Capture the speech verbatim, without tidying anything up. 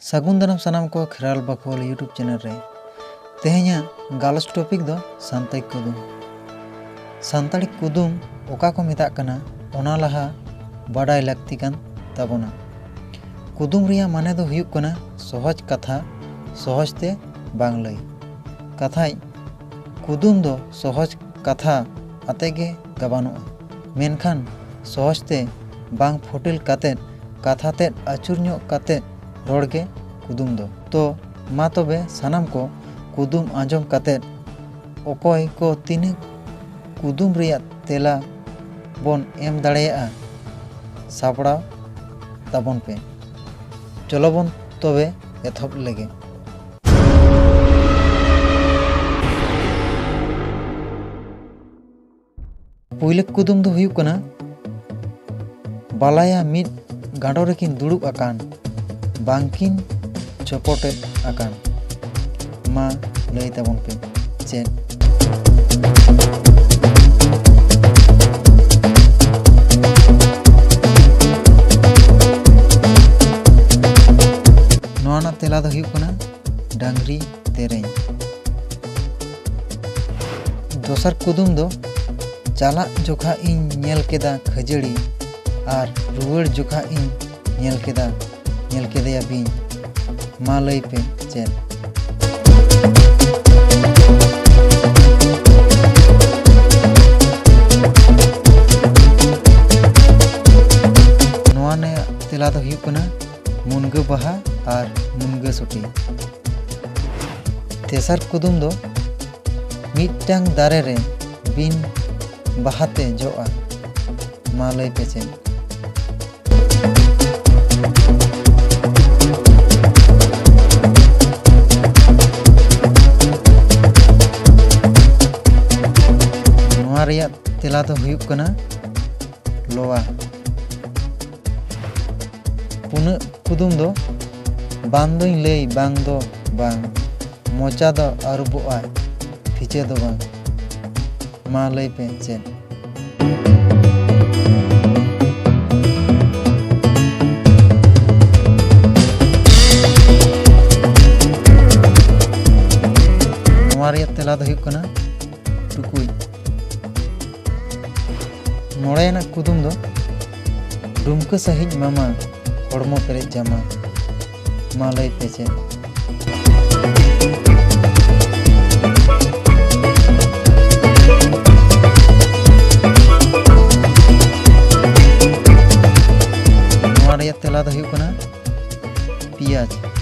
ᱥᱟᱹᱜᱩᱱ ᱫᱟᱨᱟᱢ ᱥᱟᱱᱟᱢ ᱠᱚ ᱠᱷᱮᱨᱣᱟᱞ ᱵᱟᱠᱷᱳᱞ YouTube ᱪᱮᱱᱮᱞ ᱨᱮ᱾ ᱛᱮᱦᱮᱧᱟᱜ ᱜᱟᱞᱚᱪ ᱴᱚᱯᱤᱠ ᱫᱚ ᱥᱟᱱᱛᱟᱲᱤ ᱠᱩᱫᱩᱢ᱾ ᱥᱟᱱᱛᱟᱲᱤ ᱠᱩᱫᱩᱢ ᱚᱠᱟ ᱠᱚ ᱢᱮᱛᱟᱜ ᱠᱟᱱᱟ, ᱚᱱᱟ ᱞᱟᱦᱟ ᱵᱟᱰᱟᱭ ᱞᱟᱹᱠᱛᱤ ᱠᱟᱱ ᱛᱟᱵᱚᱱᱟ᱾ ᱠᱩᱫᱩᱢ ᱨᱮᱭᱟᱜ ᱢᱟᱱᱮ ᱫᱚ ᱦᱩᱭᱩᱜ ᱠᱟᱱᱟ ᱥᱚᱦᱚᱡ ᱠᱟᱛᱷᱟ ᱥᱚᱦᱚᱡ ᱛᱮ ᱵᱟᱝ ᱞᱟᱹᱭ᱾ ᱠᱟᱛᱷᱟᱡ ᱠᱩᱫᱩᱢ ᱫᱚ ᱥᱚᱦᱚᱡ ᱠᱟᱛᱷᱟ ᱟᱛᱮ ᱜᱮ ᱜᱟᱵᱟᱱᱚᱜᱼᱟ, ᱢᱮᱱᱠᱷᱟᱱ ᱥᱚᱦᱚᱡ ᱛᱮ ᱵᱟᱝ ᱯᱷᱚᱴᱮᱞ ᱠᱟᱛᱮᱫ ᱠᱟᱛᱷᱟ ᱛᱮᱫ ᱟᱹᱪᱩᱨ ᱧᱚᱜ ᱠᱟᱛᱮᱫ ᱨᱚᱲ ᱜᱮ ᱠᱩᱫᱩᱢ ᱫᱚ᱾ ᱛᱚ ᱢᱟ ᱛᱚᱵᱮ ᱥᱟᱱᱟᱢ ᱠᱚ ᱠᱩᱫᱩᱢ ᱟᱸᱡᱚᱢ ᱠᱟᱛᱮᱫ ᱚᱠᱚᱭ ᱠᱚ ᱛᱤᱱᱟᱹᱜ ᱠᱩᱫᱩᱢ ᱨᱮᱭᱟᱜ ᱛᱮᱞᱟ ᱵᱚᱱ ᱮᱢ ᱫᱟᱲᱮᱭᱟᱜᱼᱟ, ᱥᱟᱯᱲᱟᱣ ᱛᱟᱵᱚᱱ ᱯᱮ᱾ ᱪᱚᱞᱚ ᱵᱚᱱ ᱛᱚᱵᱮ ᱮᱛᱚᱦᱚᱵ ᱞᱮᱜᱮ᱾ ᱯᱩᱭᱞᱩ ᱠᱩᱫᱩᱢ ᱫᱚ ᱦᱩᱭᱩᱜ ᱠᱟᱱᱟ, ᱵᱟᱞᱟᱭᱟ ᱢᱤᱫ ᱜᱟᱸᱰᱚ ᱨᱮᱠᱤᱱ ᱫᱩᱲᱩᱵ ᱟᱠᱟᱱ, ᱵᱟᱝᱠᱤᱱ ᱪᱚᱯᱚᱴᱮᱫ ᱟᱠᱟᱱ᱾ ᱢᱟ ᱞᱟᱹᱭ ᱛᱟᱵᱚᱱ ᱯᱮ ᱪᱮᱫ? ᱱᱚᱣᱟ ᱨᱮᱱᱟᱜ ᱛᱮᱞᱟ ᱫᱚ ᱦᱩᱭᱩᱜ ᱠᱟᱱᱟ ᱰᱟᱝᱨᱤ ᱫᱮᱨᱮᱧ᱾ ᱫᱚᱥᱟᱨ ᱠᱩᱫᱩᱢ ᱫᱚ, ᱪᱟᱞᱟᱜ ᱡᱚᱠᱷᱟ ᱤᱧ ᱧᱮᱞ ᱠᱮᱫᱟ ᱠᱷᱟᱹᱡᱟᱹᱲᱤ, ᱟᱨ ᱨᱩᱣᱟᱹᱲ ᱡᱚᱠᱷᱟ ᱤᱧ ᱧᱮᱞ ᱠᱮᱫᱟ, ᱧᱮᱞ ᱠᱮᱫᱮᱭᱟ ᱵᱤᱧ᱾ ᱢᱟ ᱞᱟᱹᱭ ᱯᱮ ᱪᱮᱫ? ᱱᱚᱣᱟ ᱨᱮᱱᱟᱜ ᱛᱮᱞᱟ ᱫᱚ ᱦᱩᱭᱩᱜ ᱠᱟᱱᱟ ᱢᱩᱱᱜᱟᱹ ᱵᱟᱦᱟ ᱟᱨ ᱢᱩᱱᱜᱟᱹ ᱥᱩᱴᱤ᱾ ᱛᱮᱥᱟᱨ ᱠᱩᱫᱩᱢ ᱫᱚ, ᱢᱤᱫᱴᱟᱝ ᱫᱟᱨᱮ ᱨᱮ ᱵᱤᱱ ᱵᱟᱦᱟᱛᱮ ᱡᱚᱜᱼᱟ᱾ ᱢᱟ ᱞᱟᱹᱭ ᱯᱮ ᱪᱮᱫ? ᱱᱚᱣᱟ ᱨᱮᱭᱟᱜ ᱛᱮᱞᱟ ᱫᱚ ᱦᱩᱭᱩᱜ ᱠᱟᱱᱟ ᱞᱚᱣᱟ᱾ ᱯᱩᱱᱟᱹᱜ ᱠᱩᱫᱩᱢ ᱫᱚ, ᱵᱟᱝ ᱫᱚᱧ ᱞᱟᱹᱭ ᱵᱟᱝ ᱫᱚ ᱵᱟᱝ, ᱢᱚᱪᱟ ᱫᱚ ᱟᱹᱨᱩᱵᱚᱜᱼᱟ ᱯᱷᱤᱪᱟᱹ ᱫᱚ ᱵᱟᱝ᱾ ᱢᱟ ᱞᱟᱹᱭ ᱯᱮ ᱪᱮᱫ? ᱛᱮᱞᱟ ᱫᱚ ᱦᱩᱭᱩᱜ ᱠᱟᱱᱟ ᱴᱩᱠᱩᱡ᱾ ᱢᱚᱬᱮᱭᱟᱱᱟᱜ ᱠᱩᱫᱩᱢ ᱫᱚ ᱰᱩᱢᱠᱟᱹ ᱥᱟᱺᱦᱤᱡ ᱢᱟᱢᱟ, ᱦᱚᱲᱢᱚ ᱯᱮᱨᱮᱡ ᱡᱟᱢᱟ᱾ ᱢᱟ ᱞᱟᱹᱭ ᱯᱮ ᱪᱮᱫ? ᱱᱚᱣᱟ ᱨᱮᱭᱟᱜ ᱛᱮᱞᱟ ᱫᱚ ᱦᱩᱭᱩᱜ ᱠᱟᱱᱟ ᱯᱮᱸᱭᱟᱡᱽ᱾